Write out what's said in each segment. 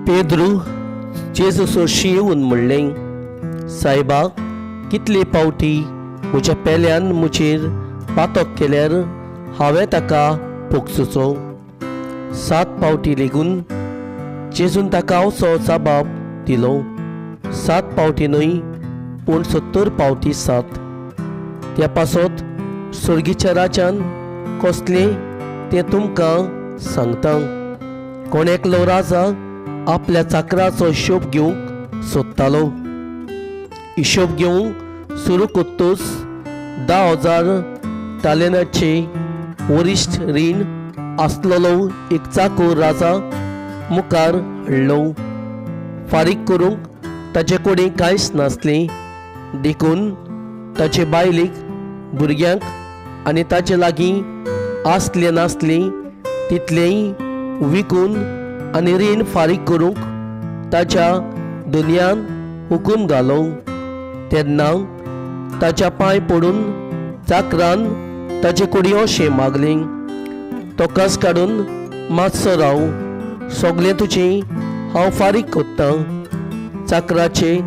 पेद्रू जेजू सरशीं येवन म्हणलें, सायबा, कितले पावटी म्हज्या पेल्यान म्हजेर पातक केल्यार हांवें ताका पोगसुचो? 7 पावटी लेगून? जेजून ताका असो जबाब दिलो, 7 पावटी न्हय, पूण 70 पावटी 7. त्या पासत सर्गीच्या राज्यान कसलें तें तुमकां सांगता. कोण एकलो राजा आपल्या चाकराचो हिशोब घेवंक सोदतालो. हिशोब घेवंक सुरू करतूच 10,000 तालेनाचे वरिश्ठ रीण आसलेलो एक चाकूर राजा मुखार हाडलो. फारीक करूंक ताचे कडेन कांयच नासलें, देखून ताचे बायलेक, भुरग्यांक आनी ताचे लागीं आसलें नासलें तितलेंय विकून आनी रीण फारीक करूंक ताच्या दुनियान हुकूम घालो. तेन्ना ताच्या पांय पडून चाकरान ताचे कडेन अशें मागलें, तोकास काडून मातसो राव, सगळें तुजें हांव फारीक करतां. चाकराचे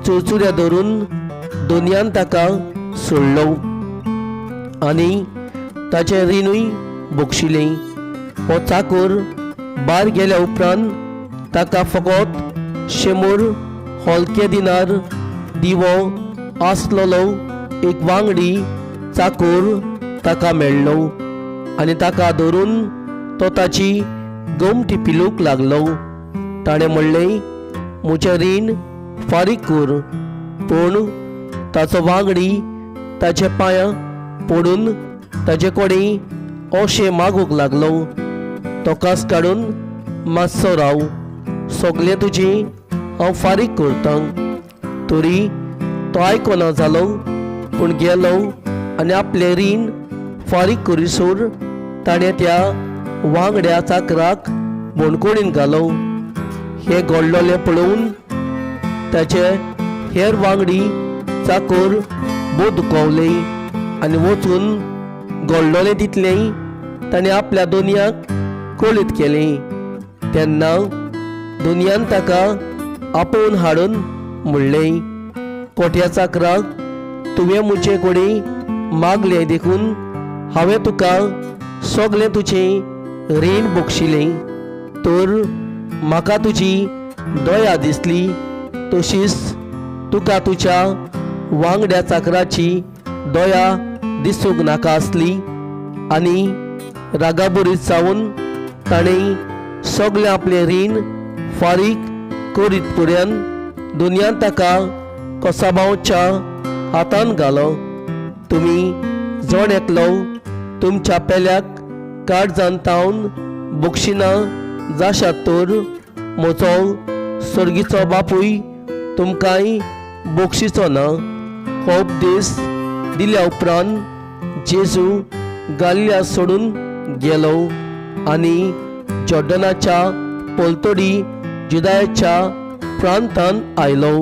चुरचुऱ्या धरून दुनियान ताका सोडलो आनी ताचें रिणूय बक्षिलें. हो चाकूर भायर गेल्या उपरांत ताका फकत 100 हलके दिनार दिवो आसलेलो एक वांगडी चाकूर ताका मेळ्ळो आनी ताका धरून तो ताची गोमटी पिलूंक लागलो. ताणें म्हणलें, म्हजें रीण फारीक कर. पूण ताचो वांगडी ताच्या पांयां पडून ताचे कडेन अशें मागूंक लागलो, तोकास काडून मातसो राव, सगळें तुजें हांव फारीक करतां. तरी तो आयकना जालो, पूण गेलो आनी आपलें रीण फारीक करीसर ताणें त्या वांगड्या चाकराक बणकोणीन घालो. हें घडलेलें पळोवन ताचे हेर वांगडी चाकर भोव दुखवले आनी वचून घडलेलें तितलें ताणें आपल्या दोनयाक कळीत केलें. तेन्ना दुनियान ताका आपोवन हाडून म्हणलें, कोट्या चाकराक तुवें म्हजे कडेन मागलें देखून हांवें तुका सगळें तुजें रीण बक्षिलें, तर म्हाका तुजी दया दिसली, तशीच तुका तुज्या वांगड्या चाकराची दया दिसूंक नाका आसली. आनी रागाबरीत जावन ताणें सगळें आपलें रीण फारीक करीत पर्यंत दुनियान ताका कसाबांच्या हातान घालो. तुमी जण एकलो तुमच्या पेल्याक काळजान तावन बक्षिना जाशात तर म्हजो सर्गीचो बापूय तुमकांय बक्षिचो ना. हो उपदेश दिल्या उपरांत जेजू गालिया सोडून गेलो आनी जॉर्डनाच्या पलतडी जुदायाच्या प्रांतांत आयलो.